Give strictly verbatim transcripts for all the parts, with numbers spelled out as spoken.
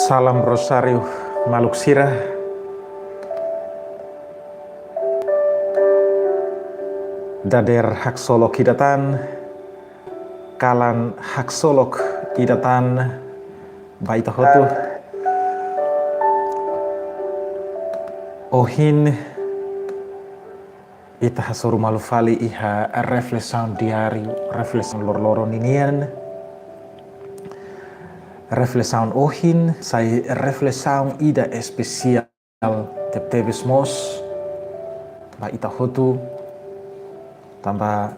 Salam Rosáriu, maluk sira. Dadeer haksolok ida tan, kalan haksolok ida tan ba ita hotu. Ohin ita hasoru malu fali iha reflesaun diáriu, reflesaun loroloron ninian. Reflesaun ohin sai reflesaun ida espesiál tebetebes mós ba ita hotu, tanba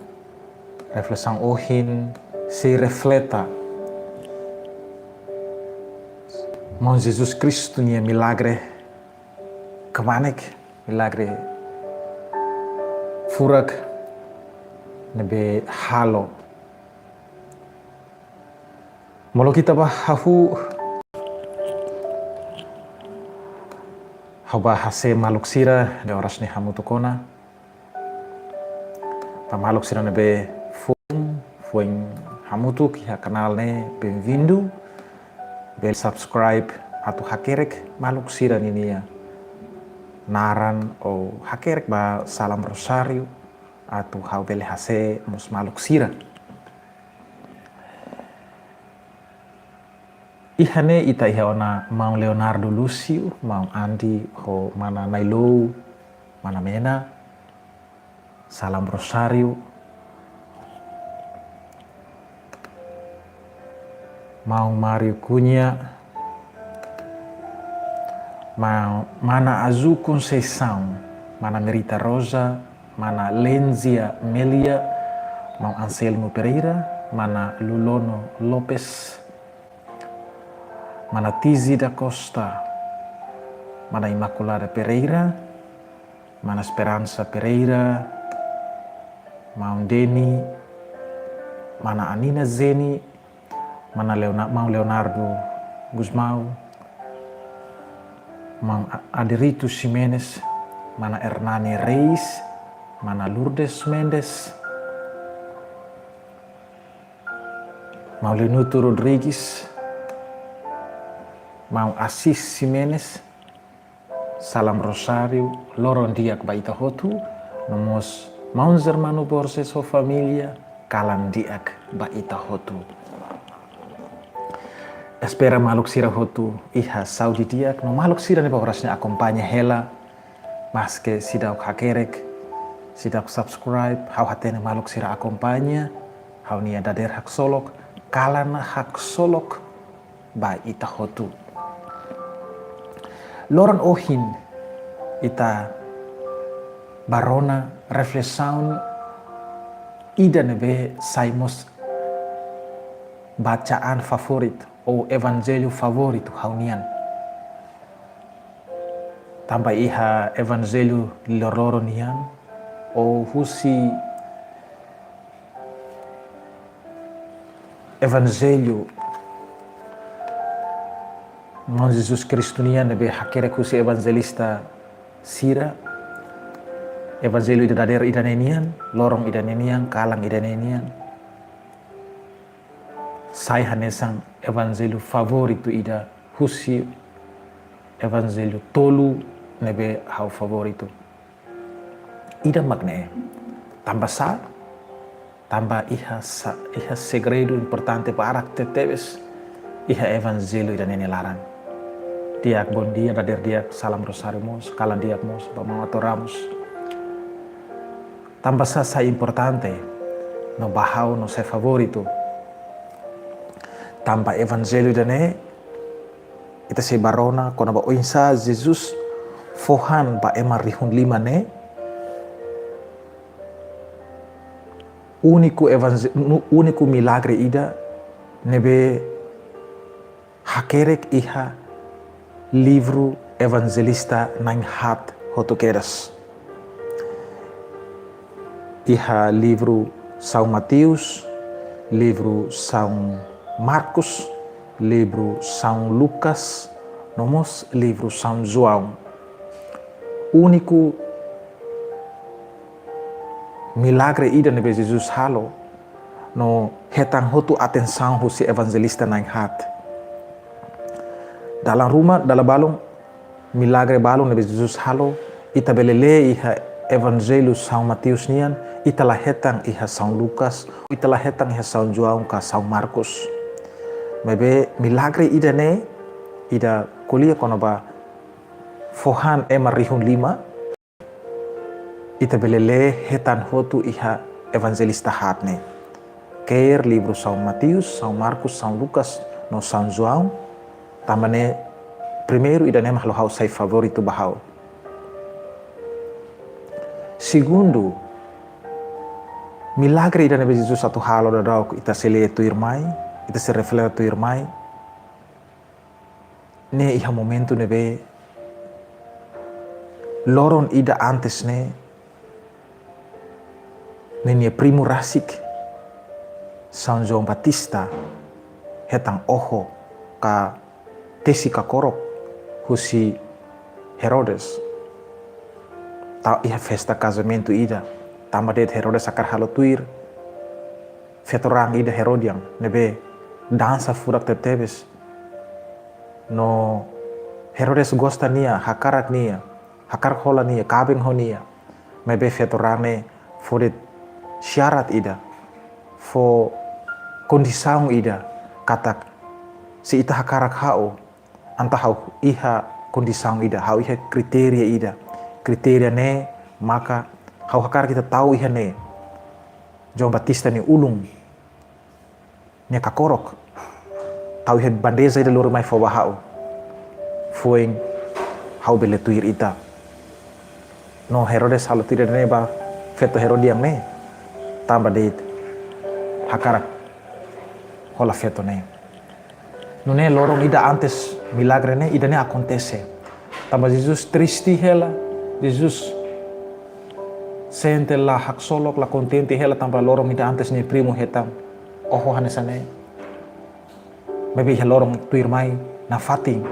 reflesaun ohin sei refleta Maun Jesus Kristu nia milagre kmanek, milagre furak ne'ebé halo. Molok ita bá hahú, ha'u bá hase'e maluk sira ne'ebé oras ne'e hamutuk ona. Ba maluk sira ne'ebé foin, foin hamutuk iha kanál ne'e, bem-vindo. Bele subscribe atu hakerek maluk sira ninia naran ou hakerek ba Salam Rosáriu atu ha'u bele hase'e mós maluk sira. Iha ne'e ita iha ona Maun Leonardo Lúcio, Maun Andi ho Mana Nailou, Mana Mena, Salam Rosáriu, Maun Mário Cunha, Ma-, Mana Azu Conceição, Mana Merita Rosa, Mana Lenzia Melia, Maun Anselmo Pereira, Mana Lulono Lopes, Mana Tizi da Costa, Mana Imaculada Pereira, Mana Esperança Pereira, Maun Deni, Mana Anina Zeni, Mana Leona-, Maun Leonardo Gusmão, Maun A-, Aderito Ximenes, Mana Hernani Reis, Mana Lourdes Mendes, Maun Lenuto Rodrigues, Maun Assis Ximenes, Salam Rosáriu, loron di'ak ba ita hotu, no mós Maun Germano Borges ho família, kalan di'ak ba ita hotu. Espera maluk sira hotu iha saúde di'ak, no maluk sira ne'ebé oras ne'e akompaña hela, maske seidauk hakerek, seidauk subscribe, ha'u hatene maluk sira akompaña ha'u-nia dadeer haksolok, kalan haksolok ba ita hotu. Loron ohin ita bá rona reflesaun ida ne'ebé sai mós bacaan favoritu ou evanjellu favoritu ha'u-nian. Tanba iha evanjellu loroloron nian, ou husi evanjellu Maun Jesus Kristu nian ne'ebé hakerek husi evanjelista sira, evanjellu ida dadeer ida-ne'e nian, loron ida-ne'e nian, kalan ida-ne'e nian, sai hanesan evanjellu favoritu ida husi evanjellu tolu ne'ebé ha'u favoritu. Ida mak ne'e. Tanba sá, tanba iha sa-, iha segredu importante barak tebetebes iha evanjellu ida-ne'e nia laran. Di'ak, bondia, dadeer di'ak, salam rosáriu mós, kalan di'ak mós ba Maun Ator Ramos. Tanba sá sai importante, no ba ha'u no sai favoritu. Tanba evanjellu ida-ne'e, ita sei bá rona kona-ba oinsá Jesus fó han ba ema rihun lima ne'e, úniku evanje-, nu-, úniku milagre ida ne'ebé hakerek iha livru evanjelista na'in-haat hotu kedas. Iha livru São Mateus, livru São Marcos, livru São Lucas, no mós livru São João. Úniku milagre ida ne'ebé Jesus halo, no hetan hotu atensaun husi evanjelista na'in-haat. Dalaruma, dala balun, milagre balun ne'ebé Jesus halo, ita bele lee iha Evanjellu São Mateus nian, ita la hetan iha São Lucas, ita la hetan iha São João ka São Marcos. Maibé milagre ida-ne'e, ita ko'alia kona-ba fohan ema rihun lima, ita bele lee hetan hotu iha evanjelista haat ne'e. Ke'e livru São Mateus, São Marcos, São Lucas, no São João, tanba ne'e primeiru ida-ne'e mak halo ha'u sai favoritu ba ha'u. Segundu, milagre ida ne'ebé Jesus atu halo daudauk ita sei lee tuirmai, ita sei reflete tuirmai. Ne'e iha momentu ne'ebé loron ida antes ne'e, ninia primu rasik, São João Batista, hetan oho ka tesi kakorok husi Herodes. Tau iha festa kazamentu ida, tanba de'it Herodes hakarak halo tuir feto-raan ida Herodian, ne'ebé dansa furak tebetebes. No Herodes gosta nia, hakarak nia, hakarak hola nia, kaben ho nia. Maibé feto-raan ne'e fó de'it syarat ida, fó kondisaun ida, katak se ita hakarak ha'u, entaun ha'u iha kondisaun ida, ha'u iha kritéria ida. Kritéria ne'e maka ha'u hakarak ita tau iha ne'e João Batista nia ulun nia kakorok. Tau iha bandeja ida lori mai fó ba ha'u. Foin ha'u bele tuir ita. No Herodes halo tuir ida-ne'e ba feto Herodian ne'e, tanba de'it hakarak hola feto ne'e. Nune'e loron ida antes milagre ne'e, ida-ne'e akontese. Tanba Jesus triste hela, Jesus sente la haksolok, la kontente hela, tanba loron ida antes nia primu hetan oho hanesan ne'e. Maibé iha loron tuirmai nafatin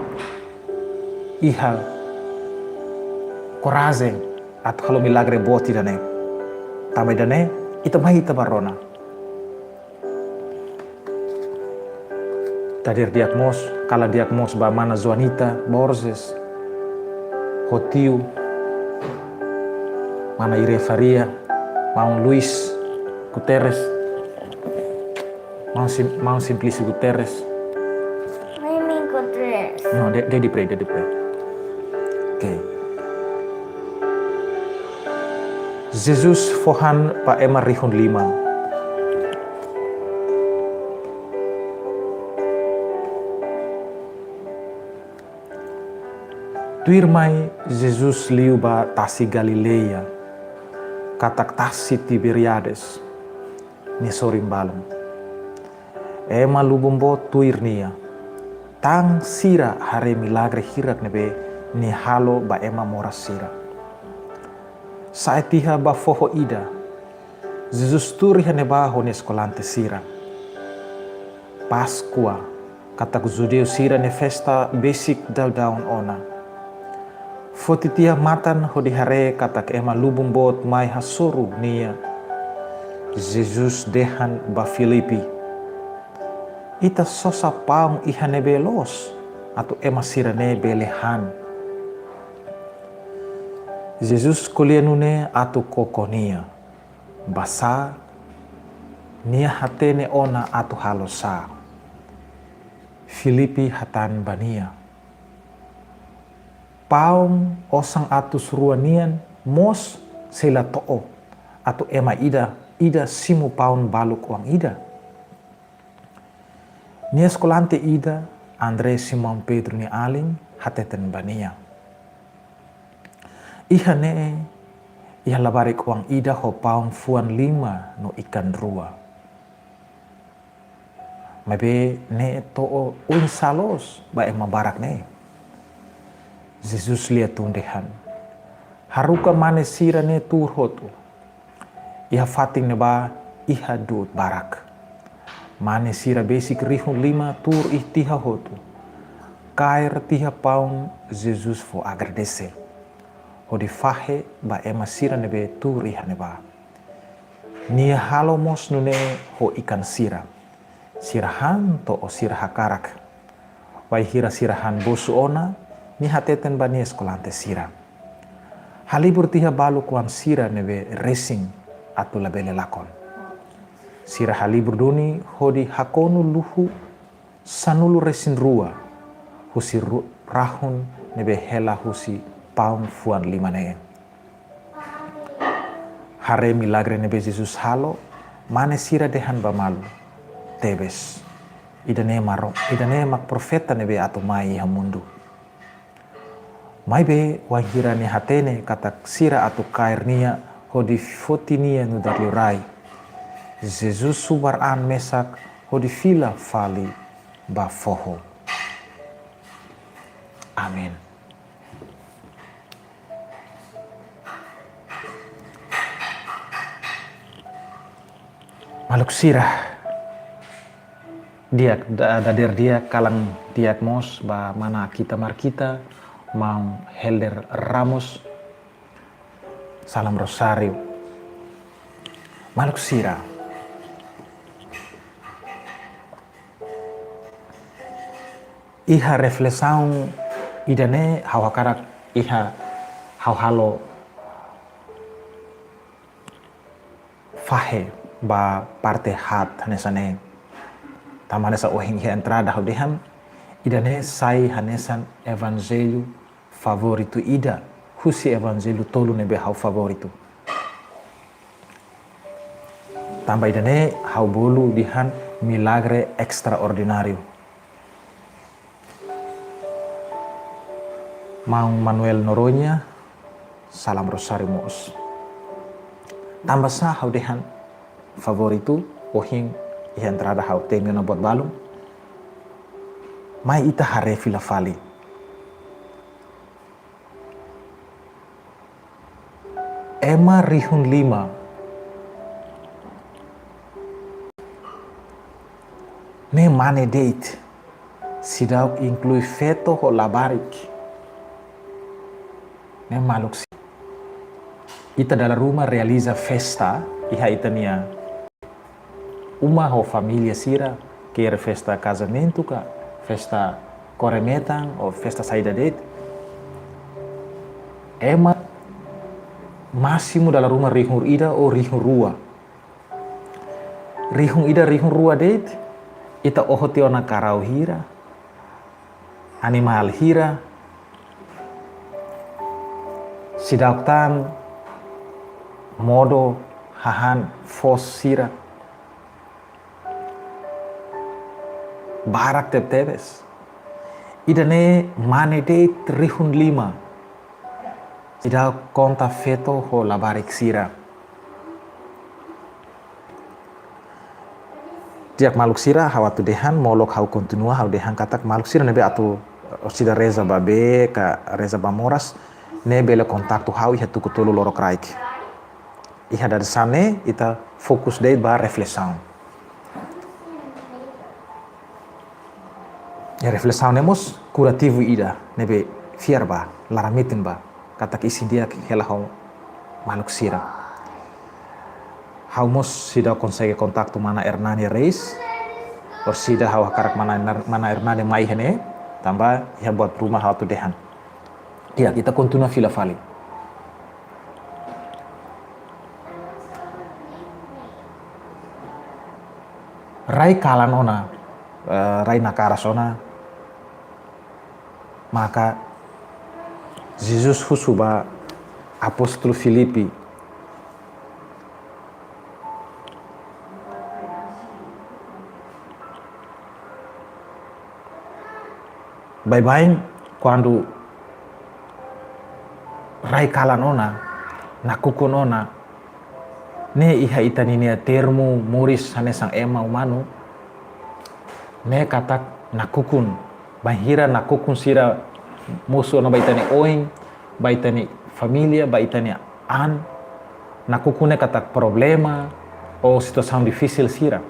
iha korajen atu halo milagre boot ida-ne'e. Tanba ida-ne'e, ita mai ita bá rona. Dadeer di'ak mós, kalan di'ak mós ba mana Joanita Borges, ho tiu, mana Irene Faria, maun Luis Guterres, maun Sim-, maun Simplício Guterres. Mimi Guterres. No, de, de, de pre, de, de pre. Oke. Jesus fohan ba ema rihun lima. Tuirmai Jesus liu ba tasi Galileia, katak tasi Tiberíades, nia sorin balun. Ema lubun boot tuir nia, tan sira haree milagre hirak ne'ebé nia halo ba ema moras sira. Sa'e tiha ba foho ida, Jesus tuur iha ne'ebá ho nia eskolante sira. Páskua, katak judeu sira-nia festa besik daudaun ona. Foti tiha matan hodi haree katak ema lubun boot mai hasoru nia, Jesus dehan ba Filipe: "Ita sosa paun iha ne'ebé loos, atu ema sira-ne'e bele han." Jesus ko'alia nune'e atu koko nia: "Basá, nia hatene ona atu halo sá?" Filipe hatán ba nia: "Paun osan atus rua nian mós sei la to'o atu ema ida-ida simu paun baluk oan ida." Nia eskolante ida, André, Simão Pedro nia alin, hateten ba nia: "Iha ne'e, iha labarik oan ida ho paun fuan lima no ikan rua. Maibé ne'e to'o oinsá loos ba ema barak ne'e?" Jesus lia tun dehan: "Haruka mane sira-ne'e tuur hotu." Iha fatin ne'ebá iha du'ut barak. Mane sira besik rihun lima tuur iha tiha hotu. Kaer tiha paun, Jesus fó agradese, hodi fahe ba ema sira ne'ebé tuur iha ne'ebá. Nia halo mós nune'e ho ikan sira. Sira han to'o sira hakarak. Bainhira sira han bosu ona, nia hateten ba nia eskolante sira: Halibur tiha balu kuan sira ne'ebé resin atu labele lakon. Sira halibur duni hodi hakonu luhu sanulu resin rua husi ru-, rahun ne'ebé hela husi paun fuan lima ne'e. Haree milagre ne'ebé Jesus halo, mane sira dehan ba malu: Tebes, ida-ne'e Maro-, ida-ne'e mak profeta ne'ebé atu mai iha mundu. Maibé wainhira nia hatene katak sira atu kaer nia hodi foti nia nu'udar liurai, Jesus subar an mesak hodi fila fali ba foho. Amen. Maluk sira, di'ak, da-, dadeer di'ak, kalan di'ak mós ba mana Akita Markita, maun Helder Ramos. Salam Rosáriu. Maluk sira, iha reflesaun ida-ne'e ha'u hakarak iha ha'u halo fahe ba parte haat hanesan ne'e. Tanba hanesan ohin iha entrada ha'u dehan, ida-ne'e sai hanesan evanjellu favoritu ida husi evanjellu tolu ne'ebé ha'u favoritu. Tanba ida-ne'e ha'u bolu dehan milagre estraordináriu. Maun Manuel Noronha, salam Rosáriu mós. Tanba sá ha'u dehan favoritu, ohin iha entrada ha'u temi ona buat balun. Mai ita haree fila fali. Ema rihun lima ne'e mane de'it, seidauk inklui feto ho labarik. Ne'e maluk si-, ita dala ruma realiza festa iha ita-nia uma ho família sira, kera festa kazamentu ka, festa kore metan ou festa saida de'it. Ema másimu dala ruma rihun ida ou rihun rua. Rihun ida rihun rua de'it, ita oho tiha ona karau hira, animál hira, seidauk tan modo hahán foos sira. Barak tebetebes. Ida-ne'e mane de'it rihun lima. Seidauk konta feto ho labarik sira. Di'ak maluk sira, ha'u atu dehan, molok ha'u kontinua, ha'u dehan katak maluk sira ne'ebé atu orsida reza ba bee ka reza ba moras, ne'e bele kontaktu ha'u iha tuku tolu lorokraik. Iha dadeer-saan ne'e ita fokus de'it ba reflesaun. Iha reflesaun ne'e mós kurativu ida ne'ebé fiar ba, laran-metin ba, katak isin di'ak hela ho maluk sira. Ha'u mós seidauk konsege kontaktu mana Hernani Reis. Orsida ha'u hakarak mana Hernan-, mana Hernani mai iha ne'e, tanba iha buat ruma ha'u atu dehan. Di'ak, ita kontinua fila fali. Rai kalan ona, eh, rai nakaras ona, maka Jesus husu ba apóstolu Filipe: Baibain, kuandu rai kalan ona, nakukun ona, ne'e iha ita-nia termu moris hanesan ema umanu, ne'e katak nakukun, bainhira nakukun sira mosu ona ba ita-nia oin, ba ita-nia família, ba ita-nia an, nakukun ne'e katak problema ou situasaun difisil sira.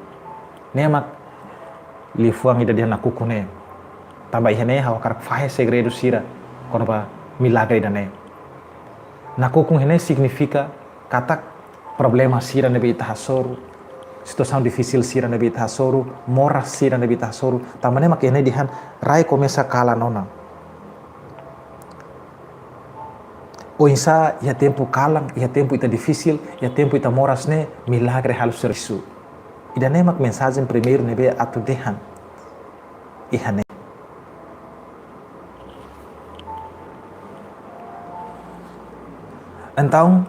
Ne'e mak liafuan ida dehan nakukun ne'e. Tanba iha ne'e ha'u hakarak fahe segredu sira kona-ba milagre ida-ne'e. Nakukun iha ne'e signifika katak problema sira ne'ebé ita hasoru, situasaun difisil sira ne'ebé ita hasoru, moras sira ne'ebé ita hasoru, tanba ne'e mak iha ne'e dehan rai komesa kalan ona. Oinsá iha tempu kalan, iha tempu ita difisil, iha tempu ita moras ne'e, milagre halo servisu. Ida-ne'e mak mensajen primeiru ne'ebé atu dehan iha ne'e. Entaun,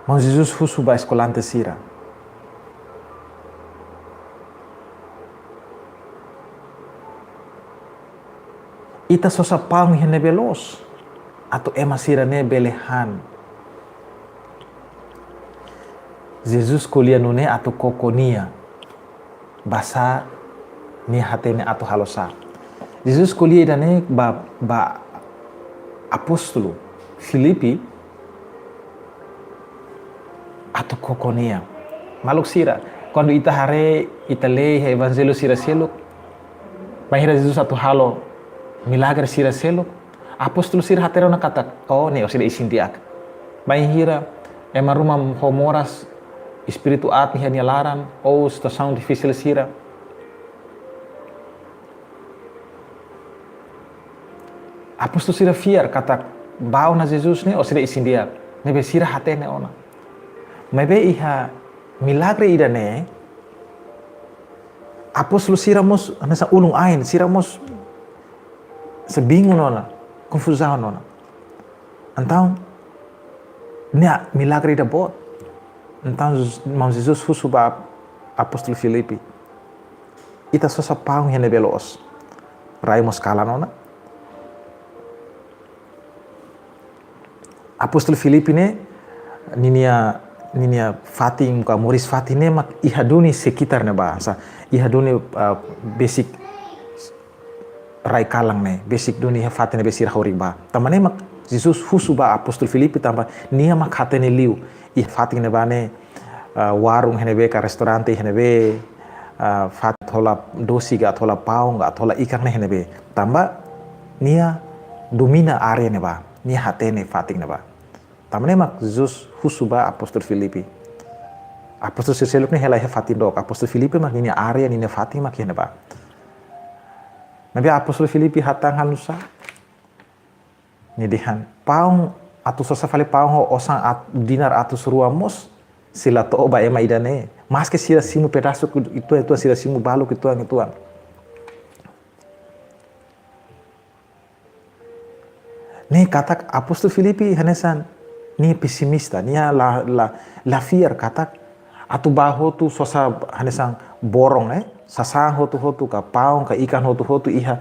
Maun Jesus husu ba eskolante sira: Ita sosa paun iha ne'ebé loos, atu ema sira-ne'e bele han? Jesus ko'alia nune'e atu koko nia, basá nia hatene atu halo sá. Jesus ko'alia ida-ne'e ba, ba apóstolu Filipe atu koko nia. Maluk sira, kuandu ita haree, ita lee iha evanjellu sira seluk, bainhira Jesus atu halo milagre sira seluk, apóstolu sira hatene ona katak, oh, ne'e ó seidauk isin di'ak. Bainhira ema ruma ho moras, espíritu aat iha nia laran, ou situasaun difisil sira, apóstolu sira fiar katak, ba ona Jesus ne'e, ó seidauk isin di'ak. Ne'ebé sira hatene ona. Maibé iha milagre ida-ne'e, apóstolu sira mós, hanesan ulun-ain, sira mós sei bingung ona, konfuzaun ona. Entaun, ne'e milagre ida boot. Entaun, Maun Jesus husu ba apóstolu Filipe: Ita sosa paun iha ne'ebé loos, rai mós kalan ona? Apóstolu Filipe ne'e, ninia, ninia fatin ka moris fatin ne'e mak iha duni sekitar ne'ebá, sá, iha duni, ah, besik rai kalan ne'e, besik duni iha fatin ne'ebé sira haruka bá. Tanba ne'e mak Jesus husu ba apóstolu Filipe tanba nia mak hatene liu iha fatin ne'ebá ne'e, ah, warung iha ne'ebé ka restaurante iha ne'ebé, ah, fatin hola dosi ka, hola paun ka, hola ikan ne'e iha ne'ebé. Tanba nia domina área ne'ebá, nia hatene fatin ne'ebá. Tanba ne'e mak Jesus husu ba apóstolu Filipe. Apóstolu sira seluk ne'e hela iha fatin dook. Apóstolu Filipe mak ninia área, ninia fatin mak iha ne'ebá. Maibé apóstolu Filipe hatán halo nu'usá? Nia dehan, paun, atu sosa fali paun ho osan at-, dinar atus rua mós sei la to'o ba ema ida-ne'e. Maske sira simu pedasu uitoan-uitoan, sira simu balu uitoan-uitoan. Ne'e katak apóstolu Filipe hanesan nia pesimista, nia la, la, la fiar katak atu bá hotu sosa hanesan borong, eh, sasán hotu-hotu ka paun ka ikan hotu-hotu iha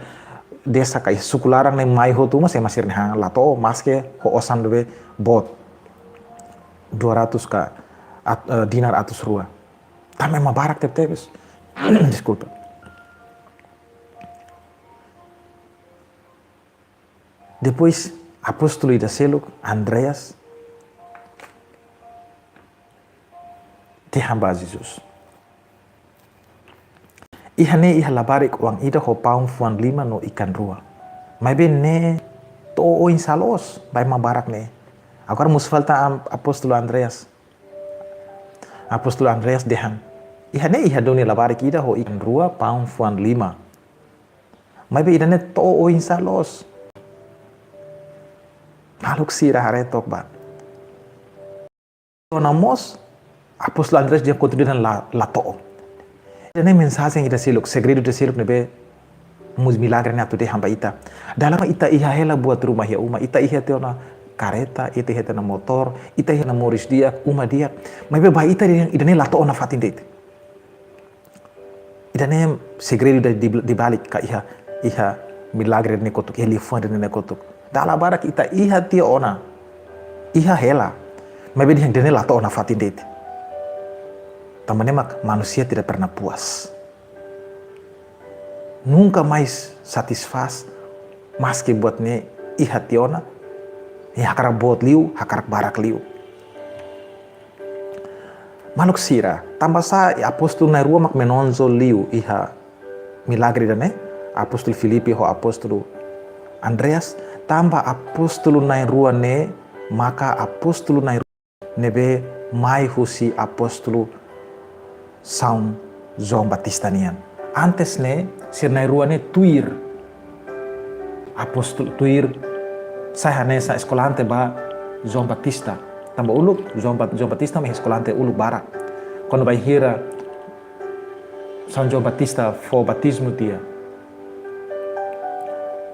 desa ka iha suku laran ne'e mai hotu mós ema sira-nia han la to'o maske ho osan ne'ebé boot dua ratus ka at-, eh, dinar atus rua. Tanba ema barak tebetebes. Deskulpa. Depois, apóstolu ida seluk, Andreas, dehan ba Jesus: Iha ne'e iha labarik oan ida ho paun fuan lima no ikan rua. Maibé ne'e to'o oinsá loos ba ema barak ne'e? Agora mós falta am-, apóstolu Andreas. Apóstolu Andreas dehan: Iha ne'e iha duni labarik ida ho ikan rua, paun fuan lima. Maibé ida-ne'e to'o oinsá loos? Maluk sira haree took bá. Ona mós, apóstolu Andreas dehan kotuk dehan la, la to'o. Ida-ne'e mensajen ida seluk, segredu ida seluk ne'ebé mós milagre ne'e atu dehan ba ita. Dala ruma ita iha hela buat ruma iha uma, ita iha tiha ona kareta, ita iha tiha ona motór, ita iha ona moris di'ak, uma di'ak. Maibé ba ita dehan ida-ne'e la to'o nafatin de'it. Ida-ne'e segredu ida di, dibalik ka iha, iha milagre ne'e kotuk, iha liafuan ne'e kotuk. Dala barak ita iha tiha ona, iha hela. Maibé dehan ida-ne'e la to'o nafatin de'it. Tanba ne'e mak manusia tidak pernah puas. Nunka mais satisfás, maske buat ne'e iha tiha ona, nia hakarak boot liu, hakarak barak liu. Maluk sira, tanbasá apóstolu na'in-rua mak menonjol liu iha milagre ida-ne'e, apóstolu Filipe ho apóstolu Andreas? Tanba apóstolu na'in-rua ne'e maka apóstolu na'in-rua ne'ebé mai husi apóstolu São João Batista nian. Antes ne'e, sira na'in-rua ne'e tuir apóstolu, tuir sai hanesan eskolante ba João Batista. Tanba uluk, João Ba-, João Batista mak eskolante uluk barak. Kuandu bainhira São João Batista fó batizmu tiha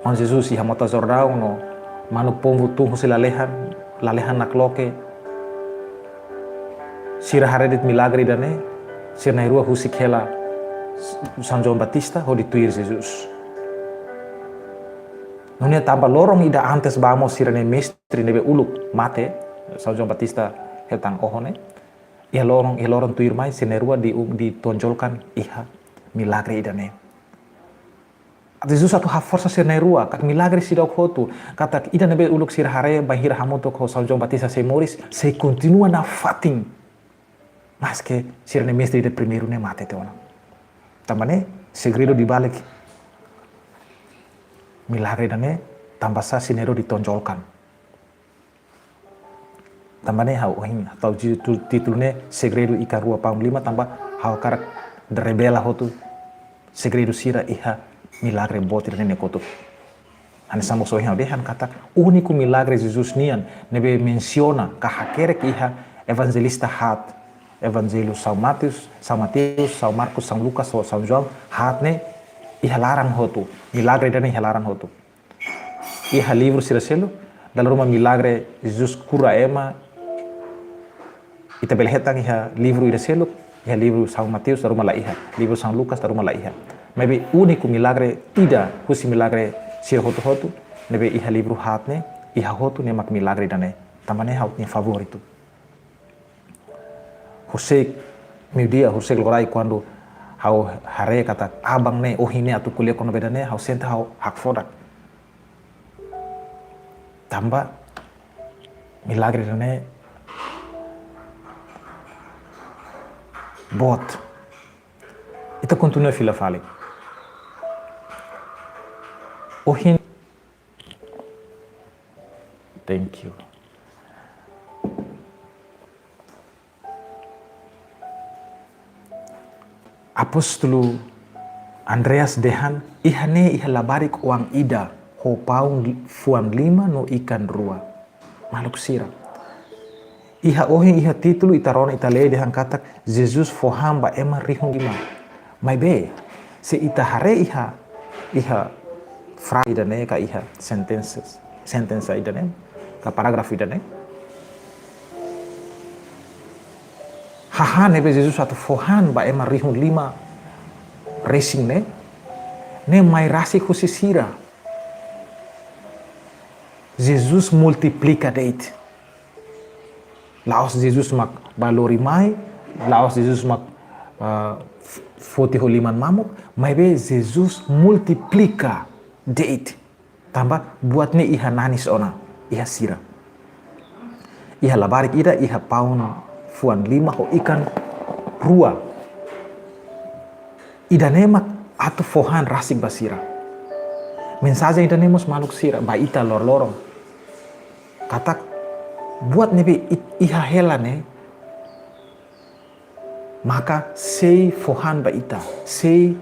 Maun Jesus iha Mota Jordaun no manu povu tun husi lalehan, lalehan nakloke. Sira haree de'it milagre ida-ne'e, sira na'in-rua husik hela São João Batista hodi tuir Jesus. Nune'e tanba loron ida antes ba mós sira-nia mestre ne'ebé uluk mate, São João Batista hetan oho ne'e. Iha loron, iha loron tuirmai sira na'in-rua di, ditonjolkan iha milagre ida-ne'e. Jesus atu haforsa sira na'in-rua, katak milagre seidauk hotu, katak ida ne'ebé uluk sira haree bainhira hamutuk ho São João Batista sei moris, sei kontinua nafatin. Maske sira-nia mestre ida primeiru ne'e mate tiha ona. Tanba ne'e, segredu dibalik milagre ida-ne'e, tanbasá sira na'in-rua ditonjolkan. Tanba ne'e ha'u ohin tau ti-, tu-, títulu ne'e segredu ikan rua paun lima tanba ha'u hakarak revela hotu segredu sira iha milagre boot ida-ne'e nia kotuk. Hanesan mós ohin ha'u dehan katak úniku milagre Jesus nian ne'ebé mensiona ka hakerek iha evanjelista haat, evanjellu São Mateus, São Mateus, São Marcos, São Lucas, ho São João, haat ne'e iha laran hotu, milagre ida-ne'e iha laran hotu. Iha livru sira seluk, dala ruma milagre Jesus kura ema, ita bele hetan iha livru ida seluk, iha livru São Mateus dala ruma la iha, livru São Lucas dala ruma la iha. Maibé úniku milagre ida husi milagre sira hotu-hotu ne'ebé iha livru haat ne'e, iha hotu ne'e mak milagre ida-ne'e. Tanba ne'e ha'u-nia favoritu. Horiseik meiudia, horiseik loron rai kuandu ha'u haree katak aban ne'e, ohin ne'e atu ko'alia kona-ba ida-ne'e, ha'u sente ha'u hakfodak. Tanba milagre ida-ne'e boot. Ita kontinua fila fali. Ohin. Thank you. Apóstolu Andreas dehan, iha ne'e iha labarik oan ida ho paun fuan lima no ikan rua. Maluk sira. Iha ohin iha títulu ita rona ita lee dehan katak Jesus fó han ba ema rihun lima. Maibé, se ita haree iha, iha fraze ida-ne'e ka iha sentensa, sentensa ida-ne'e, ka parágrafu ida-ne'e. Hahán ne'ebé Jesus atu fó han ba ema rihun lima resin ne'e, ne'e mai rasik husi sira. Jesus multiplika de'it. La'ós Jesus mak bá lori mai, la'ós Jesus mak, ah, f-, foti ho liman mamuk, maibé Jesus multiplika de'it. Tanba buat ne'e iha nanis ona, iha sira. Iha labarik ida, iha paun fuan lima ho ikan rua. Ida-ne'e mak atu fó han rasik ba sira. Mensajen ida-ne'e mós maluk sira, ba ita loroloron. Katak buat ne'ebé it-, iha hela ne'e, maka sei fó han ba ita, sei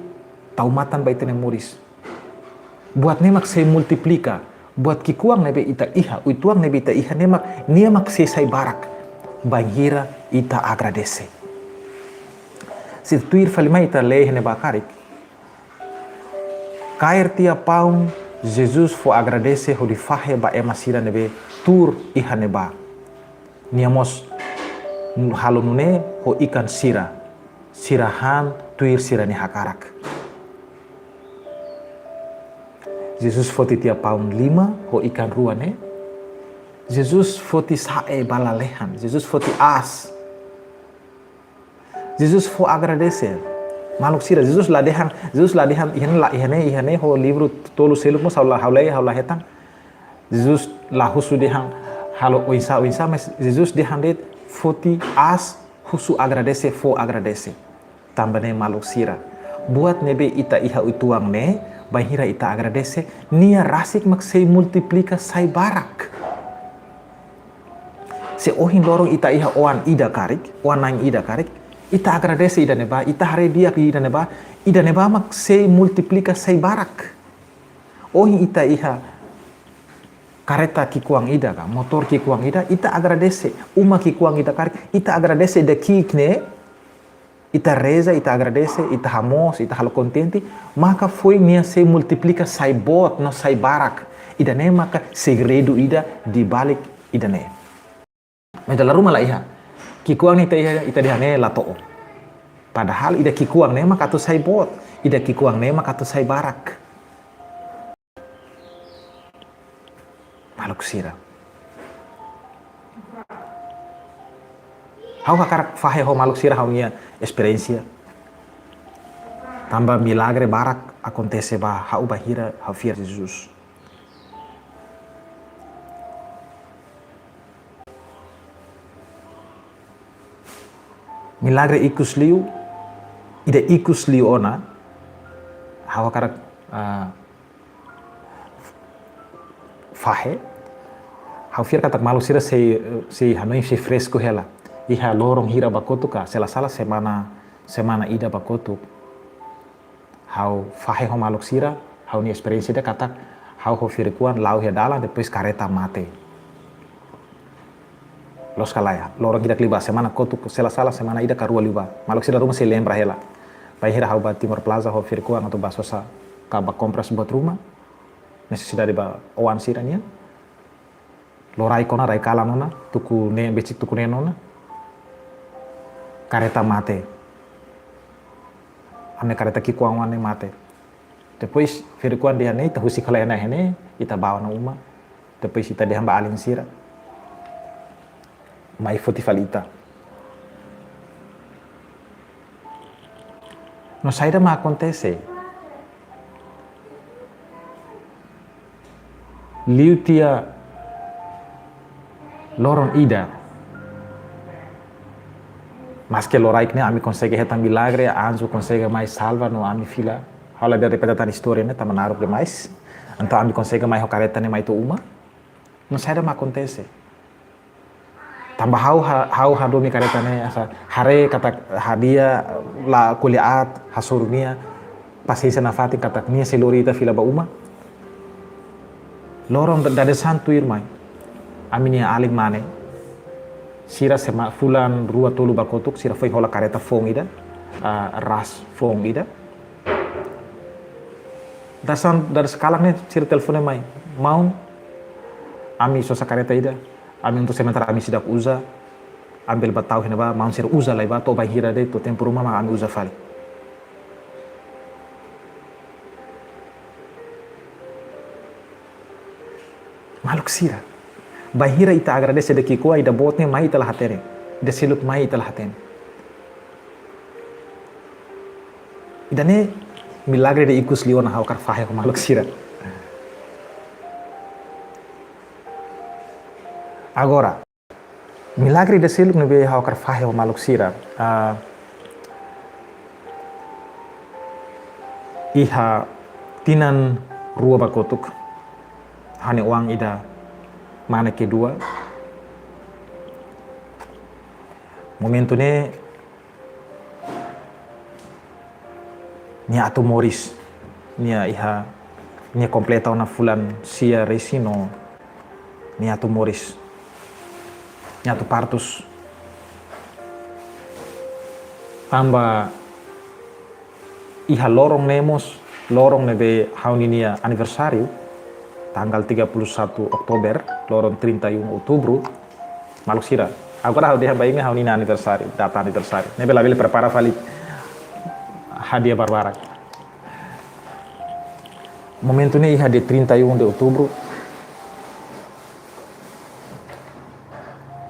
tau matan ba ita-nia moris. Buat ne'e mak sei multiplika, buat ki'ikoan ne'ebé ita iha, uitoan ne'ebé ita iha ne'e mak, nia mak sei sai barak, bainhira ita agradese. Se tuir fali mai ita lee iha ne'ebá karik. Kaer tiha paun, Jesus fó agradese hodi fahe ba ema sira ne'ebé tuur iha ne'ebá. Nia mós halo nune'e ho ikan sira, sira han tuir sira-nia hakarak. Jesus foti tiha paun lima ho ikan rua ne'e. Jesus foti sa'e ba lalehan, Jesus foti aas. Jesus fó agradese. Maluk sira, Jesus la dehan, Jesus la dehan, iha ne'e la, iha ne'e, iha ne'e, ho livru tolu seluk mós ha'u la, ha'u la, ha'u la hetan. Jesus la husu dehan halo oinsá, oinsá, mas Jesus dehan de'it foti aas, husu agradese, fó agradese. Tanba ne'e maluk sira. Buat ne'ebé ita iha uitoan ne'e, bainhira ita agradese, nia rasik mak sei multiplika sai barak. Se ohin loron ita iha oan ida karik, oan-na'in ida karik, ita agradese ida-ne'ebá, ita haree di'ak ida-ne'ebá, ida-ne'ebá mak sei multiplika, sei barak. Ohin ita iha kareta ki'ikoan ida ka, motór ki'ikoan ida, ita agradese. Uma ki'ikoan ida karik, ita agradese ida ki'ik ne'e, ita reza, ita agradese, ita hamoos, ita halo kontente, maka foin nia sei multiplika, sai boot no sai barak. Ida-ne'e maka segredu ida di balik ida-ne'e. Mas dala ruma la iha. Ki'ikoan ne'e ita iha, ita dehan ne'e la to'o. Padahal ida ki'ikoan ne'e maka atu sai boot, ida ki'ikoan ne'e maka atu sai barak. Maluk sira, ha'u hakarak fahe ho maluk sira ha'u-nia esperiénsia. Tanba milagre barak akontese ba ha'u bainhira ha'u fiar Jesus. Milagre ikus liu, ida ikus liu ona, ha'u hakarak, ah, fahe. Ha'u fiar katak maluk sira sei, sei hanoin sei fresku hela. Iha loron hira ba kotuk ka, se la sala semana, semana ida ba kotuk. Ha'u fahe ho maluk sira, ha'u-nia esperiénsia ida katak, ha'u ho Firiku-oan la'o iha dalan, depois kareta mate. Loos ka lae, loron hirak liubá, semana kotuk, se la sala, semana ida ka rua liubá. Maluk sira ruma sei lembra hela. Bainhira ha'u ba Timor Plaza ho Firiku-oan atu ba sosa ka ba kompras buat ruma, nesesidade ba oan sira-nian. Loraik ona, rai-kalan ona, tuku neen, besik tuku neen ona. Kareta mate. Ami kareta ki'ikoan oan ne'e mate. Depois, Firiku-oan dehan ne'e, ita husik hela iha ne'e, ita ba ona uma. Depois, ita dehan ba alin sira. Mai foti fali ita. No saida mak akontese? Liu tiha loron ida. Maske loraik ne'e ami konsege hetan milagre, anju konsege mai salva no ami fila. Ha'u la dehan repete tan istória ne'e, tanba naruk demais. Entaun ami konsege mai ho kareta ne'e mai to'o uma. No saida mak akontese? Tanba ha'u ha-, ha'u hadomi kareta ne'e asa haree katak hadi'a la ko'alia aat, hasoru nia, pasiénsia nafatin katak nia sei lori ita fila ba uma. Loron da-, dadeer-saan tuirmai, ami-nia alin mane sira sema-, fulan rua tolu ba kotuk, sira foin hola kareta foun ida, ah, ras foun ida. Dadeer-saan, dadeer-saan kalan ne'e sira telefone mai. Maun, ami sosa kareta ida, ami untuk sementara ami seidauk uza, ami bele ba tau iha ne'ebá, maun sira uza lai ba, to'o bainhira de'it, to'o tempu ruma mak ami uza fali. Maluk sira, bainhira ita agradese ida ki'ikoan, ida boot ne'e mai ita la hatene, ida seluk mai ita la hatene. Ida-ne'e milagre ida ikus liu ona ha'u hakarak fahe ho maluk sira. Agora, milagre ida seluk ne'ebé ha'u hakarak fahe ho maluk sira. Ah, iha tinan rua ba kotuk, ha'u-nia oan ida mane kedua. Momentu ne'e nia atu moris, nia iha, nia kompleta ona fulan sia resin no nia atu moris, nia atu partus. Tanba iha loron ne'e mós, loron ne'ebé ha'u ninia aniversáriu, tanggal tiga puluh satu Oktober, loron trinta e um Outubru, maluk sira. Agora ha'u dehan ba imi ha'u ninia aniversáriu, data aniversáriu. Ne'ebé labele prepara fali hadi'a barbarak. Momentu ne'e iha dia trinta e um de Outubro,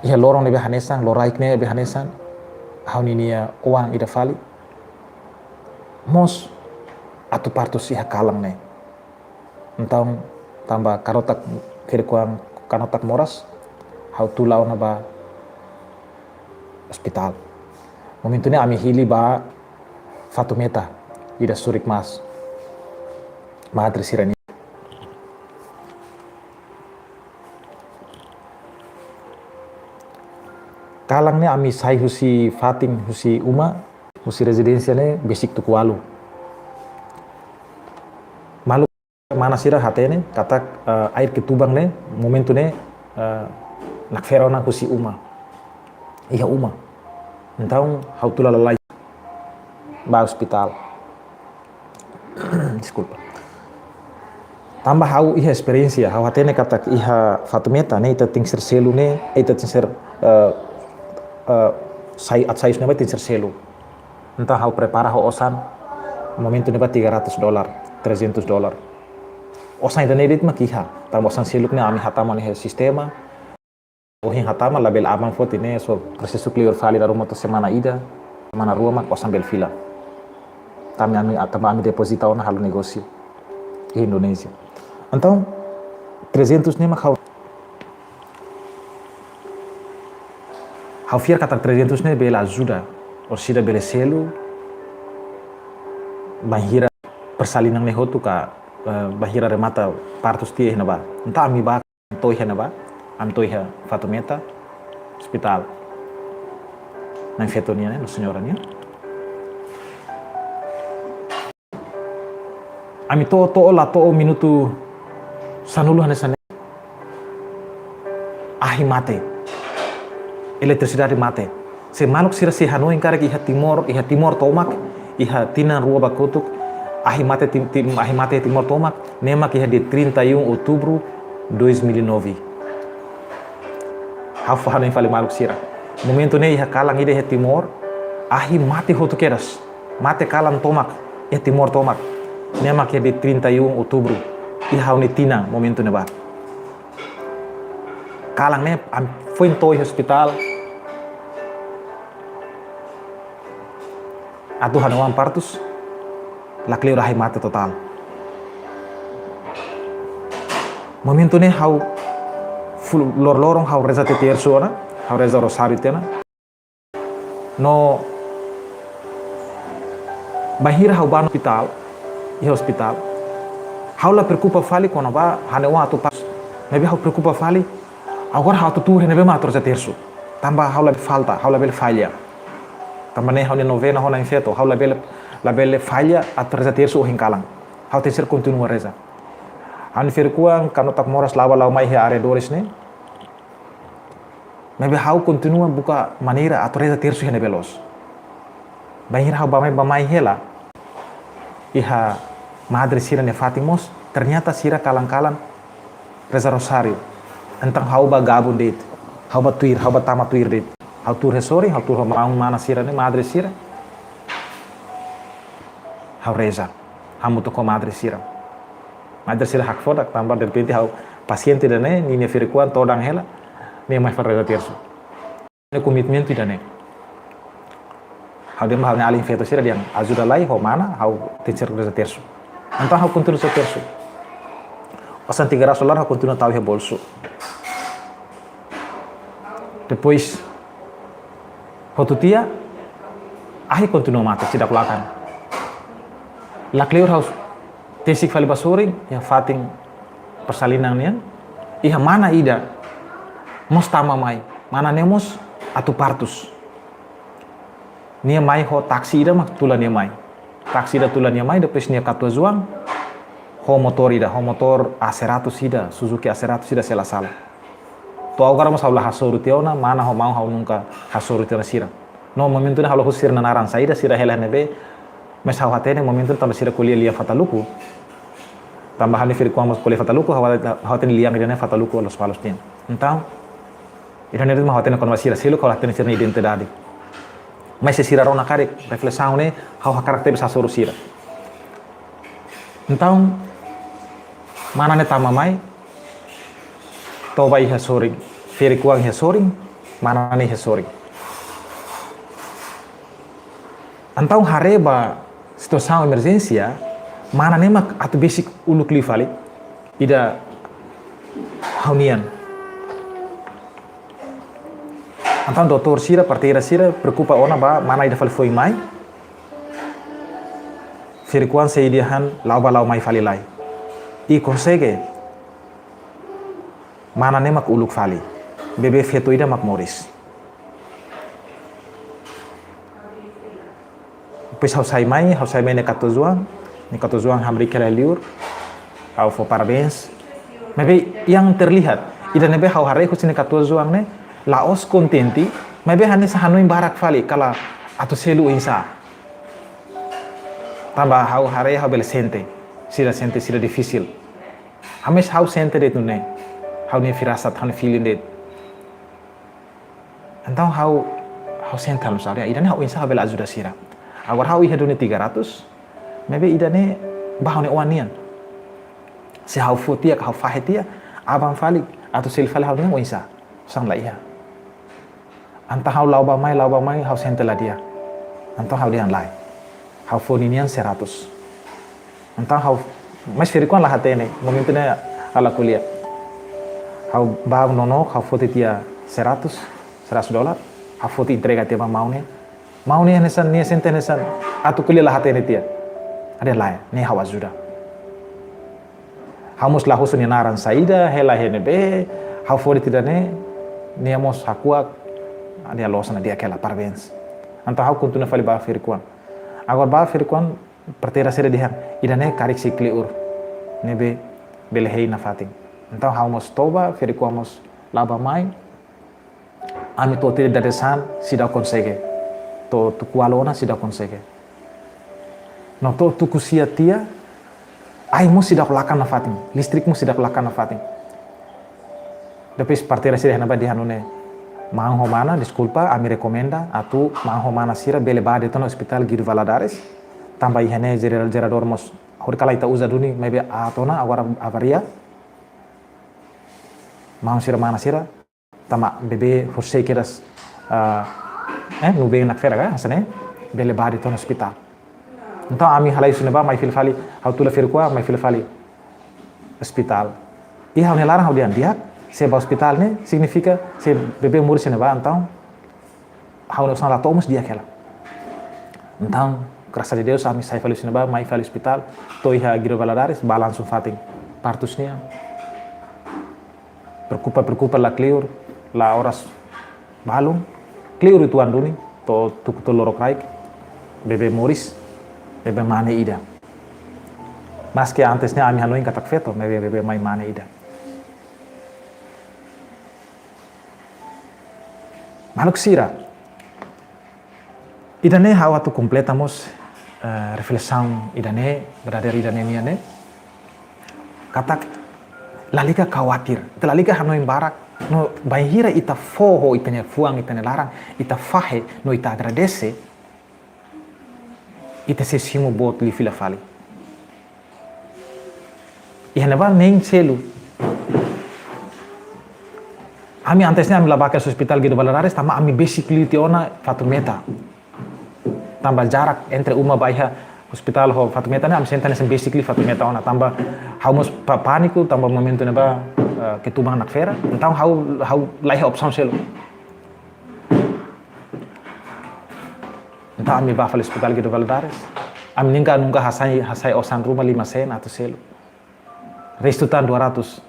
iha loron ne'ebé hanesan, loraik ne'ebé hanesan, ha'u ninia oan ida fali mós atu partus iha kalan ne'e. Entaun, tanba karotak, Firiku-oan karotak moras, ha'u tula ona ba ospitál. Momentu ne'e ami hili ba Fatumeta, ida surik mas, madre sira-nian. Kalan ne'e ami sai husi fatin, husi uma, husi rezidénsia ne'e besik tuku ualu. Maluk, mana sira hatene katak, eh, air ketuban ne'e, momentu ne'e, eh, nakfera ona husi uma. Iha uma. Entaun, ha'u tula lalais ba ospitál. Deskulpa. Tanba ha'u iha esperiénsia, ha'u hatene katak iha Fatumeta ne'e, ita tenke selu ne'e, ita tenke, eh, eh, sai, atu sai husi ne'ebá tenke selu. Entaun ha'u prepara ho osan, momentu ne'ebá tiga ratus dolar, trezentus dolar. Osan ida-ne'e de'it mak iha, tanba osan seluk ne'e ami hatama iha sistema. Ohin hatama, labele aban foti ne'e, só prosesu kleur fali dala ruma to'o semana ida, semana rua mak osan bele fila. Tanba ami, tanba ami depozita ona halo negósiu iha Indonézia. Entaun, trezentus ne'e mak ha'u, ha'u fiar katak trezentus ne'e bele ajuda, orsida bele selu, bainhira persalinan ne'e hotu ka, eh, bainhira remata partus tiha iha ne'ebá. Entaun ami bá to'o iha ne'ebá, ami to'o iha Fatumeta, ospitál. Na'in-feto nian, eh, Nossa Senhora nian. Ami to'o, to'o la to'o minutu sanulu hanesan ne'e. Ahi mate. Eletrisidade mate. Se maluk sira sei hanoin karik iha Timor, iha Timor tomak, iha tinan rua ba kotuk, ahi mate Tim-, Tim-, ahi mate Timor tomak, ne'e mak iha dia trinta e um outubro dois mil e nove. Ha'u fó-hanoin fali maluk sira. Momentu ne'e iha kalan ida iha Timor, ahi mate hotu kedas. Mate kalan tomak, iha Timor tomak. Ne'e mak iha dia trinta e um outubro. Iha ha'u-nia tinan momentu ne'ebá. Kalan ne'e, ami foin to'o iha ospitál. Atu hanoin partus, la kleur, ahi mate totál. Momentu ne'e ha'u full lor-, loron ha'u reza Tersu ona, ha'u reza Rosáriu tiha ona. No bainhira ha'u bá ospitál, iha ospitál, ha'u la preokupa fali kona-ba ha'u-nia oan atu partus. Maibé ha'u preokupa fali, agora ha'u atu tuur iha ne'ebé mak atu reza Tersu. Tanba ha'u labele falta, ha'u labele falla. Tanba ne'e ha'u-nia novena ho na'in-feto, ha'u labele, labele falla atu reza Tersu ohin kalan. Ha'u tenke ser kontinua reza. Ha'u-nia ferik-oan kanutak moras la'o bá la'o mai iha arredores ne'e. Maibé ha'u kontinua buka maneira atu reza Tersu iha ne'ebé loos. Bainhira ha'u bá mai, bá mai hela, iha madre sira-nia fatin mós, ternyata sira kalan-kalan reza Rosáriu. Entaun ha'u bá gabung de'it, ha'u bá tuir, ha'u bá tama tuir de'it. Ha'u tuur iha sorin, ha'u tuur ho maun, mana sira ne'e, madre sira. Ha'u reza hamutuk ho madre sira. Madre sira hakfodak, tanba derrepente ha'u pasiente ida-ne'e, ninia ferik-oan todan hela, nia mai fó reza Tersu. Ne'e komitmentu ida-ne'e. Ha'u dehan ba ha'u-nia alin feto sira dehan ajuda lai ho mana, ha'u tenke ser reza Tersu. Entaun ha'u kontinua reza Tersu. Osan tiga ratus dolar ha'u kontinua tau iha bolsu. Depois, hotu tiha, ahi kontinua mate, seidauk lakan. La kleur ha'u tesik fali ba sorin, iha fatin persalinan nian, iha mana ida mós tama mai, mana ne'e mós atu partus. Nia mai ho taksi ida mak tula nia mai. Taksi ida tula nia mai, depois nia katuas-oan, ho motór ida, ho motór A seratus ida, Suzuki A seratus ida se la sala. To'o agora mós ha'u la hasoru tiha ona, mana ho maun ha'u nunka hasoru tiha ona sira. No momentu ne'e ha'u la husu sira-nia naran saida, sira hela iha ne'ebé, mas ha'u hatene momentu ne'e tanba sira ko'alia lian Fataluku. Tanba ha'u-nia ferik-oan mós ko'alia Fataluku, ha'u, ha'u hatene lian ida-ne'e Fataluku Lospalos nian. Entaun, ida-ne'e de'it mak ha'u hatene kona-ba sira, seluk ha'u la hatene sira-nia identidade. Mas se sira rona karik reflesaun ne'e, ha'u hakarak tebes hasoru sira. Entaun, mana ne'e tama mai, toba iha sorin, ferik-oan iha sorin, mana ne'e iha sorin. Entaun haree ba situasaun emerjénsia, mana ne'e mak atu besik uluk liu fali, ida ha'u-nian. Entaun doutór sira, parteira sira, preokupa ona ba mana ida fali foin mai. Ferik-oan sei dehan la'o bá la'o mai fali lai. I konsege, mana ne'e mak uluk fali. Bebé feto ida mak moris. Depois ha'u sai mai, ha'u sai mai ne'e katuas-oan, ne'e katuas-oan hamriik hela liur, ha'u fó parabéns. Maibé yang terlihat, ida ne'ebé ha'u haree husi ne'e katuas-oan ne'e, la'ós kontente, maibé hanesan hanoin barak fali, kala atu selu oinsá. Tanba ha'u haree ha'u bele sente, sira sente, sira difisil. Ha'u mós ha'u sente de'it nune'e, ha'u-nia firasat, ha'u-nia feeling de'it. Entaun ha'u, ha'u sente halo saria, ida ne'e ha'u oinsá ha'u bele ajuda sira. Agora ha'u iha duni tiga ratus, maibé ida ne'e ba ha'u-nia oan nian. Se ha'u fó tiha, ha'u fahe tiha, aban fali, atu selu fali ha'u-nian oinsá, osan la iha. Entaun ha'u la'o bá mai, la'o bá mai, ha'u sente la di'ak. Entaun ha'u dehan lae. Ha'u fó ninian seratus. Entaun ha'u, mas ferik-oan la hatene, momentu ne'e ha'u la ko'alia. Ha'u bá nonook, ha'u foti tiha seratus, seratus dolar, ha'u foti entrega tiha ba maun ne'e. Maun ne'e hanesan, nia sente hanesan, atu ko'alia la hatene tiha. Ha'u dehan lae, ne'e ha'u ajuda. Ha'u mós la husu nia naran saida, hela iha ne'ebé, ha'u fó de'it ida ne'e, nia mós hakuak, nia loos ona di'ak hela, parabéns. Entaun ha'u kontinua fali bá ferik-oan. Agora bá ferik-oan, parteira sira dehan, ida ne'e karik sei kleur, ne'ebé bele hein nafatin. Entaun ha'u mós toba, ferik-oan mós la'o bá mai, ami to'o tiha dadeer-saan seidauk konsege. To'o tuku ualu ona seidauk konsege. No to'o tuku sia tiha, ain mós seidauk lakan nafatin, listrik mós seidauk lakan nafatin. Depois parteira sira iha ne'ebá dehan nune'e, maun ho mana, deskulpa, ami rekomenda atu maun ho mana sira bele bá de'it ona Hospital Guido Valadares. Tanba iha ne'e jera-, jeradór mós, hori kala ita uza duni, maibé aat ona, agora avaria. Maun sira, mana sira, tanba bebé horisehik kedas, ah, eh, nubeen nakfera ka, hanesan ne'e, bele bá de'it ona ospitál. Entaun ami halai husi ne'ebá, mai fila fali, ha'u tula ferik-oan, mai fila fali ospitál. I ha'u-nia laran ha'u dehan di'ak, se bá ospitál ne'e, signifika se bebé moris iha ne'ebá, entaun ha'u-nia osan la to'o mós di'ak hela. Entaun, graças a Deus, ami sai fali husi ne'ebá, mai fali ospitál, to'o iha Guido Valadares, bá langsung fatin partus nian. Preokupa, preokupa la kleur, la oras balun. Kleur uitoan duni, to'o tuku tolu lorokraik, bebé moris, bebé mane ida. Maske antes ne'e ami hanoin katak feto, maibé bebé mai mane ida. Maluk sira, ida ne'e ha'u atu kompleta mós, eh, reflesaun ida ne'e, verdadeira ida ne'e nian ne'e. Katak lalika khawatir, ita lalika hanoin barak, no bainhira ita fó ho ita-nia fuan, ita-nia laran, ita fahe, no ita agradese, ita sei simu boot liu fila fali. Iha ne'ebá nein selu. Ami antes ne'e ami la bá kedas Hospital Guido Valadares, tanba ami besik liu tiha ona Fatumeta. Tanba jarak entre uma ba iha ospitál ho Fatumeta ne'e, ami sente hanesan besik liu Fatumeta ona. Tanba ha'u mós pa-, pániku, tanba momentu ne'ebá, eh, ketuban nakfera. Entaun ha'u, ha'u la iha opsaun seluk. Entaun ami bá fali Hospital Guido Valadares. Ami nunka, nunka hasai, hasai osan ruma lima sen atu selu. Restu tan dua ratus.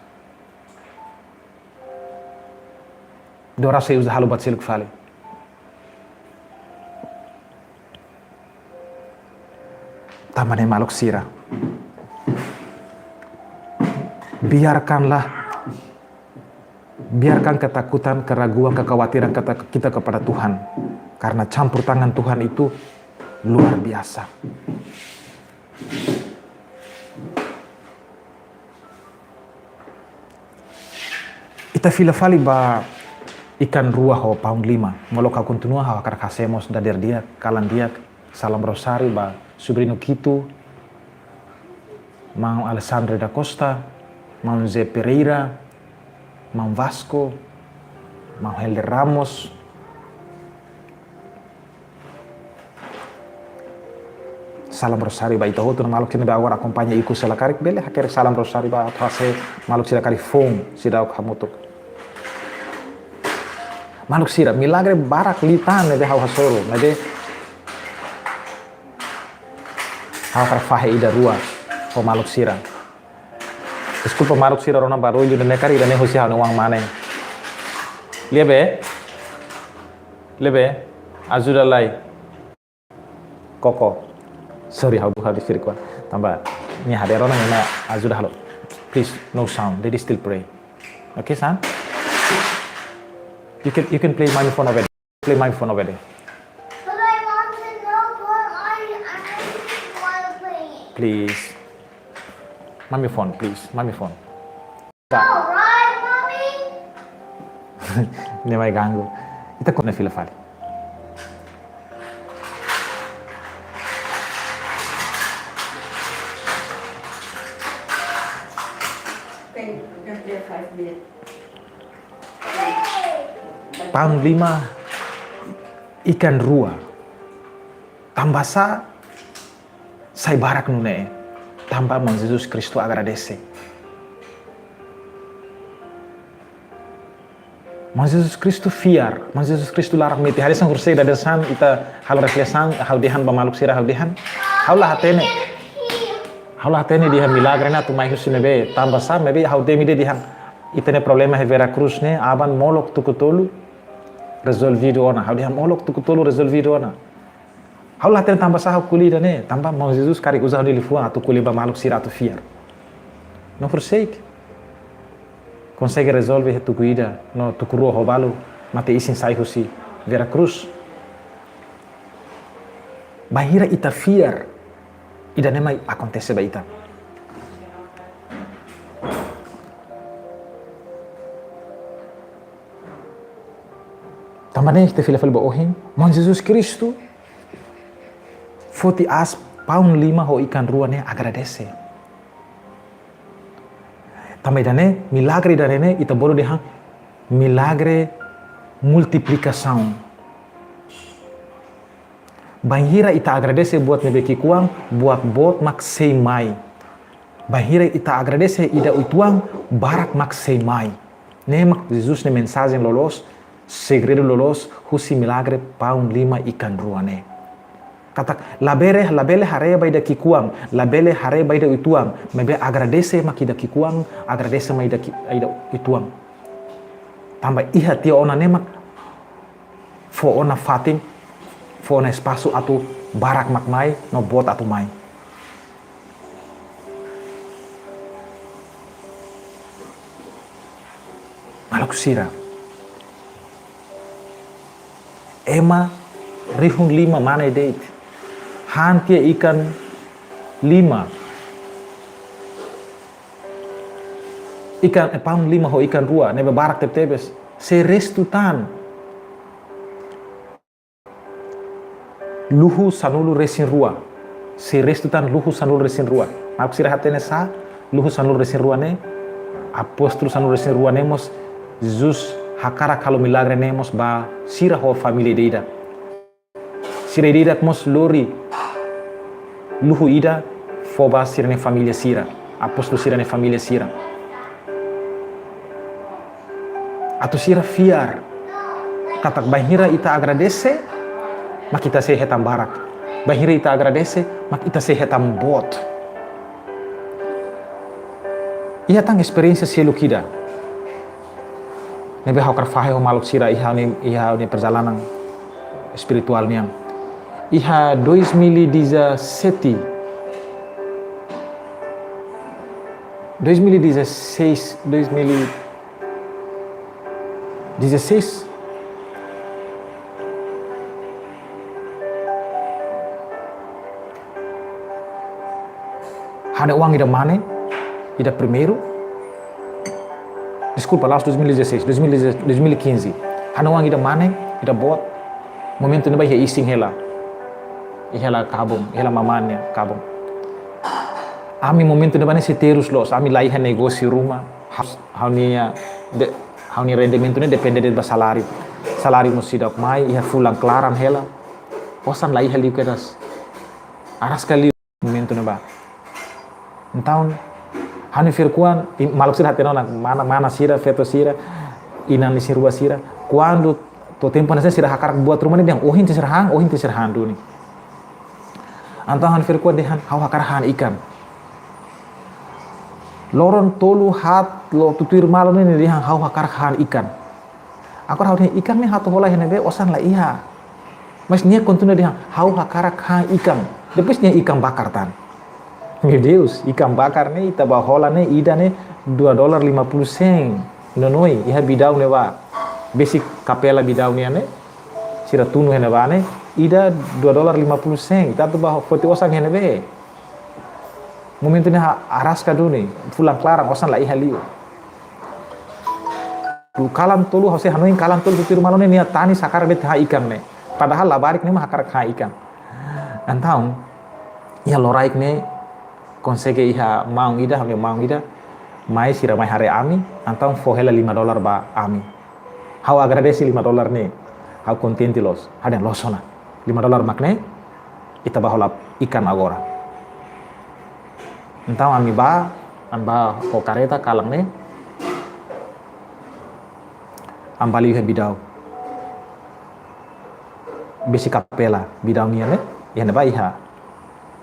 Dua ratus sei uza halo buat seluk fali. Tanba ne'e maluk sira, biarkanlah, biarkan ketakutan, keraguan, kekhawatiran kita, kita kepada Tuhan. Karena campur tangan Tuhan itu luar biasa. Ita fila fali ba ikan rua ho paun lima. Molok ha'u kontinua, ha'u hakarak hase'e mós dadeer di'ak, kalan di'ak, salam rosáriu ba subriñu Kitu, maun Alexandre da Costa, maun Zé Pereira, maun Vasco, maun Helder Ramos, salam rosáriu ba ita hotu, no maluk sira ne'ebé agora akompaña ikus hela karik, bele hakerek salam rosáriu ba atu hase'e maluk sira karik foun seidauk hamutuk. Maluk sira, milagre barak liután ne'ebé ha'u hasoru, maibé ha'u hakarak fahe ida rua ho maluk sira. Deskulpa maluk sira, rona barullu ida ne'e karik ida ne'e husi ha'u-nia oan mane. Lia be. Lia be. Ajuda lai. Koko. Sorry, ha'u, ha'u difirkuan. Tanba nia hadeer ona, nia ajuda halo. Please, no sound. Daddy still pray. Okay, son? You can, you can play my phone over there. Play my phone over there. But I want to know what I, I want to play it. Please. My phone, please. My phone. All right, Mommy. Nia mai ganggu. Ita kona fila fali. Thank you. Five minutes. Paun lima, ikan rua. Tanbasá sai barak nune'e? Tanba Maun Jesus Kristu agradese. Maun Jesus Kristu fiar, Maun Jesus Kristu larak metin. Hanesan horiseik dadeer-saan ita halo reflesaun, ha'u dehan ba maluk sira, ha'u dehan. Ha'u la hatene. Ha'u la hatene dehan milagre ne'e atu mai husi ne'ebé, tanbasá, maibé ha'u dehan, dehan. Ita-nia problema iha Vera Cruz ne'e, aban molok tuku tolu, rezolvidu ona. Ha'u dehan molok tuku tolu rezolvidu ona. Ha'u la hatene tanbasá ha'u ko'alia ida-ne'e, tanba Maun Jesus karik uza ha'u-nia liafuan atu ko'alia ba maluk sira atu fiar. No horiseik konsege rezolve iha tuku ida, no tuku rua ho balu, mate-isin sai husi Vera Cruz. Bainhira ita fiar, ida-ne'e mai akontese ba ita. Tanba ne'e ita fila fali ba ohin, Maun Jesus Kristu foti aas paun lima ho ikan rua ne'e agradese. Tanba ida-ne'e, milagre ida-ne'e, ita bolu dehan milagre multiplikasaun. Bainhira ita agradese buat ne'ebé ki'ikoan, buat boot mak sei mai. Bainhira ita agradese ida uitoan, barak mak sei mai. Ne'e mak Jesus nia mensajen loloos, segredu loloos, husi milagre paun lima ikan rua ne'e. Katak, labele, labele haree ba ida ki'ikoan, labele haree ba ida uitoan, maibé agradese mak ida ki'ikoan, agradese mak ida ki-, ida uitoan. Tanba iha tiha ona ne'e mak fó ona fatin, fó ona espasu atu barak mak mai, no boot atu mai. Maluk sira. Ema rihun lima mane de'it. Han tiha ikan lima. Ikan, eh, paun lima ho ikan rua, ne'ebé barak tebetebes. Sei restu tan luhu sanulu-resin-rua. Sei restu tan luhu sanulu-resin-rua. Maluk sira hatene sá, luhu sanulu-resin-rua ne'e, apóstolu sanulu-resin-rua ne'e mós, Jesus hakarak halo milagre ne'e mós ba sira ho família ida-idak. Sira ida-idak mós lori luhu ida fó ba sira-nia família sira, apóstolu sira-nia família sira. Atu sira fiar katak bainhira ita agradese, mak ita sei hetan barak. Bainhira ita agradese, mak ita sei hetan boot. Iha tan esperiénsia seluk ida ne'ebé ha'u hakarak fahe ho maluk sira iha ha'u-nia, iha ha'u-nia perjalanan espirituál nian. Iha dois mil e dezassete, dois mil e dezasseis, dois mil e dezasseis, ha'u-nia oan ida mane, ida primeiru. Deskulpa, la'ós dois mil e dezasseis, dois mil e dez, dois mil e quinze. Ha'u-nia oan ida mane, ida boot. Momentu ne'ebá iha isin hela. Iha hela kabun, iha hela mamá nia kabun. Ami momentu ne'ebá ne'e sei terus loos, ami la iha negósiu ruma. Ha'u-nia, de, ha'u-nia rendimentu ne'e depende de'it ba saláriu. Saláriu mós seidauk mai, iha fulan klaran hela. Osan la iha liu kedas. Araska liu momentu ne'ebá. Entaun, ha'u-nia fir kuan, i-, maluk sira hatene ona, mana, mana sira, feto sira, inan-lisin rua sira, kuandu to'o tempu hanesan sira hakarak buat ruma ne'e dehan, ohin tenke sira han, ohin tenke sira han duni. Entaun ha'u-nia fir kuan dehan, ha'u hakarak han ikan. Loron tolu haat, loron tutuir malu ne'e dehan, ha'u hakarak han ikan. Agora ha'u dehan ikan ne'e atu hola iha ne'ebé, osan la iha. Mas nia kontinua dehan, ha'u hakarak han ikan. Depois nia ikan bakar tan. Meu Deus, ikan bakar ne'e, ita bá hola ne'e, ida ne'e, dua dolar lima puluh sen. Nonoin, iha Bidau ne'ebá. Besik kapela Bidau nian ne'e. Sira tunu iha ne'ebá ne'e, ida dua dolar lima puluh sen. Ita atu bá foti osan iha ne'ebé. Momentu ne'e ha-, araska duni, fulan klaran, osan la iha liu. Kalan tolu, ha'u sei hanoin kalan tolu tuir malu ne'e nia tanis hakarak de'it han ikan ne'e. Padahal labarik ne'e mak hakarak han ikan. Entaun, iha loraik ne'e konsege iha maun ida, ha'u-nia maun ida, mai sira mai haree ami, entaun fó hela lima dolar ba ami. Ha'u agradese lima dolar ne'e, ha'u kontente loos, ha'u dehan loos ona. Lima dolar mak ne'e, ita bá hola ikan agora. Entaun ami bá, ami bá ho kareta kalan ne'e, ami bá liu iha Bidau. Besik kapela Bidau nian ne'e, iha ne'ebá iha.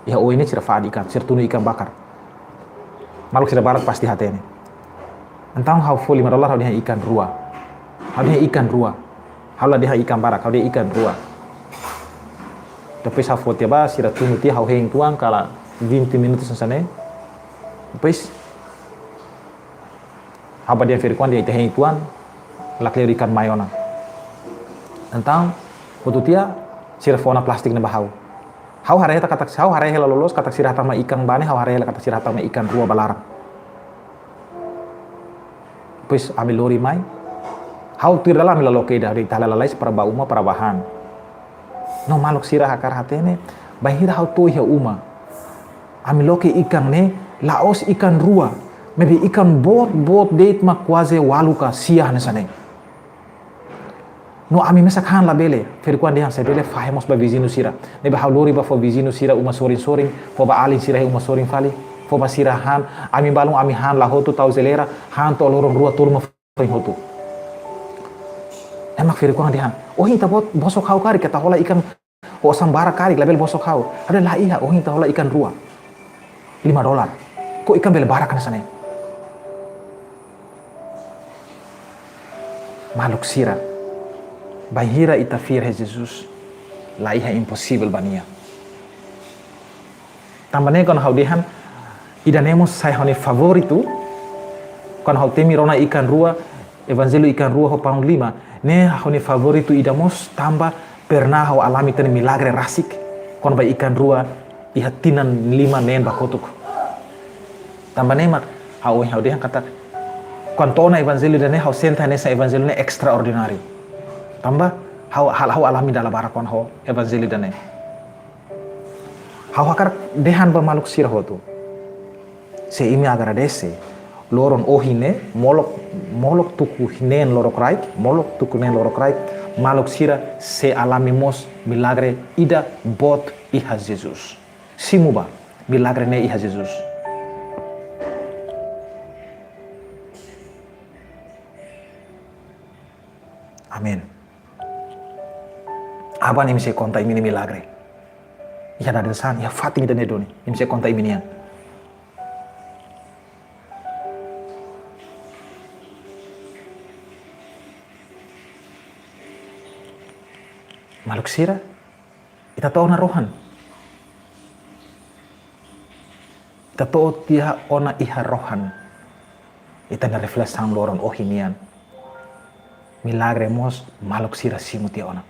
Iha oin ne'e sira fa'an ikan, sira tunu ikan bakar. Maluk sira barak pasti hatene. Entaun ha'u fó lima dolar ha'u dehan ikan rua. Ha'u dehan ikan rua. Ha'u la dehan ikan barak, ha'u dehan ikan rua. Depois ha'u fó tiha ba, sira tunu tiha ha'u hein uitoan kala vinte minutos hanesan ne'e. Depois ha'u bá dehan ferik-oan dehan ita hein uitoan, lakleur ikan mai ona. Entaun, hotu tiha, sira fó ona plástiku ne'e ba ha'u. Ha'u haree hela katak, ha'u haree hela loloos katak sira hatama ikan bá ne'e, ha'u haree hela katak sira hatama ikan rua ba laran. Depois ami lori mai. Ha'u tuir dalan ami la loke ida, dehan ita halo lalais para bá uma, para bá han. No maluk sira hakarak hatene, bainhira ha'u to'o iha uma. Ami loke ikan ne'e, la'ós ikan rua. Maibé ikan boot-boot de'it mak kuaze ualu ka sia hanesan ne'e. No ami mesak han labele, ferik-oan dehan se bele fahe mós ba viziñu sira. Ne'ebé ha'u lori bá fó viziñu sira uma sorin-sorin, fó ba alin sira iha uma sorin fali, fó ba sira han, ami balun ami han la hotu tau jeleira, han to'o loron rua tolu mak foin hotu. Ne'e mak ferik-oan dehan, ohin ita bot-, bosok ha'u karik, ita hola ikan ho osan barak karik, labele bosok ha'u. Ha'u dehan la iha, ohin ita hola ikan rua. Lima dolar. Kok ikan bele barak hanesan ne'e? Maluk sira, bainhira ita fiar iha Jesus, la iha imposivel ba nia. Tanba ne'e kuandu ha'u dehan, ida-ne'e mós sai ha'u-nia favoritu, kuandu ha'u temi rona ikan rua, evanjellu ikan rua ho paun lima, ne'e ha'u-nia favoritu ida mós tanba pernah ha'u alami tan milagre rasik, kuandu ba ikan rua iha tinan lima neen ba kotuk. Tanba ne'e mak ha'u, ha'u dehan katak, kuandu to'o ona evanjellu ida-ne'e ha'u sente hanesan evanjellu ne'e extraordináriu. Tanba ha'u, ha'u, ha'u alami dala barak kuandu ho evanjellu ida-ne'e. Ha'u hakarak dehan ba maluk sira hotu. Se imi agradese, loron ohin ne'e, molok, molok tuku neen lorokraik, molok tuku neen lorokraik, maluk sira sei alami mós milagre ida boot iha Jesus. Simu bá, milagre ne'e iha Jesus. Amen. Aban imi sei konta imi-nia milagre. Iha dadeer-saan, iha fatin ida-ne'e duni, imi sei konta imi-nian. Maluk sira, ita to'o ona rohan. Ita to'o tiha ona iha rohan. Ita-nia reflesaun loron ohin nian. Milagre mós maluk sira simu tiha ona.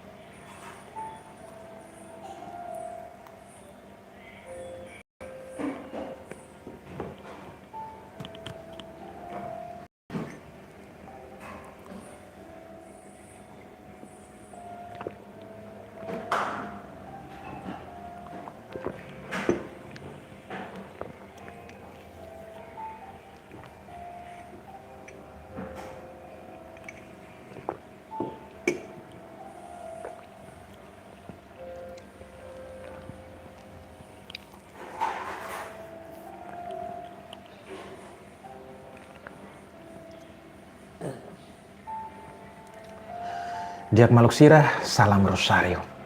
Di'ak maluk sira, salam Rosáriu.